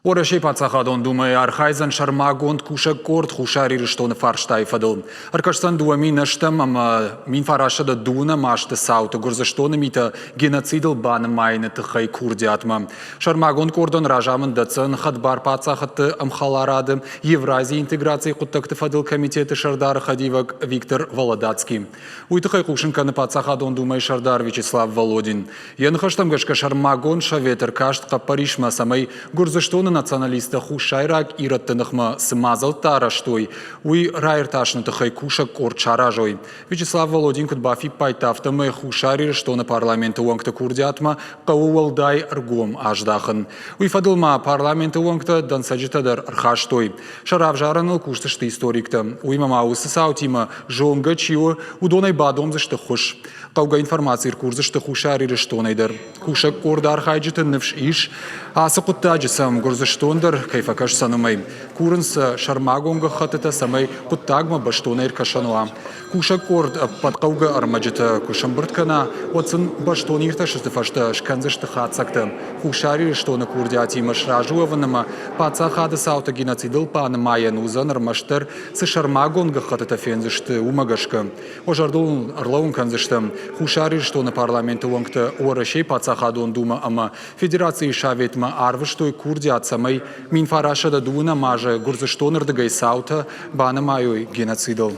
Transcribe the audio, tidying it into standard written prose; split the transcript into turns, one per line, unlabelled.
Уӕрӕсейы паддзахадон думӕйы архайдзӕн сӕрмагонд кусӕг къорд Хуссар Ирыстоны фарстайы фӕдыл. Ӕркӕсдзӕн 2008 ӕмӕ 1920 азты цауты Гуырдзыстоны митӕ геноцидыл банымайыны тыххӕй курдиатмӕ. Сӕрмагонд къордӕн разамынд дӕтдзӕн хӕдбар паддзахадты ӕмхӕларады Евразийы интеграцийы хъуыддӕгты фӕдыл комитеты сӕрдары хӕдивӕг Виктор Володацкий. Уый тыххӕй хъусын кӕны Паддзахадон Думӕйы сӕрдар Вячеслав Володин. Йӕ ныхӕстӕм гӕсгӕ сӕрмагонд совет ӕркаст хъӕппӕрисмӕ, цӕмӕй Гуырдзыстоны националисттӕ хуссайраг ирӕтты ныхмӕ цы мадзӕлттӕ арӕзтой, уый раиртасыны тыххӕй кусӕг къорд саразой. Вячеслав Володин куыд бафиппайдта, афтӕмӕй Хуссар Ирыстоны парламенты уӕнгты курдиатмӕ хъӕуы уӕлдай ӕргом аздахын. Уый фӕдыл ма парламенты уӕнгтӕ дӕнцӕджытӕ дӕр ӕрхастой. Сӕ равзарӕныл кусдзысты историктӕ. Уыимӕ ма уыцы цаутимӕ зонгӕ чи у, уыдонӕй бадомдзысты ххуыс. Хъӕугӕ информаци ӕркурдзысты Хуссар Ирыстонӕй дӕр. Кусӕг къорды архайджыты ныфс ис, ацы хъуыддаджы сӕм Гуырдзыстон дӕр кӕй фӕкӕсдзӕн, уымӕй. Курынц сӕ сӕрмагонд гӕххӕттытӕ, цӕмӕй хъуыддагмӕ бӕстонӕй ӕркӕсӕн уа. Кусӕг къорд ӕппӕт хъӕугӕ ӕрмӕджытӕ куы сӕмбырд кӕна, уӕд сын бӕстон иртӕстыты фӕстӕ скӕндзысты хатдзӕгтӕ. Хуссар Ирыстоны курдиатимӕ сразы уӕвын ӕмӕ паддзахады цауты геноцидыл банымайӕн уыдзӕн ӕрмӕстдӕр, цы сӕрмагонд гӕххӕттытӕ фендзысты, уымӕ гӕсгӕ. Уӕ зӕрдыл уын ӕрлӕууын кӕндзыстӕм, Хуссар Ирыстоны парламенты уӕнгтӕ Уӕрӕсейы Паддзахадон Думӕ ӕмӕ Федерацийы Советмӕ арвыстой курдиат, цӕмӕй 1912 азы Гуырдзыстоны рдыгӕй цаутӕ банымайой геноцидыл.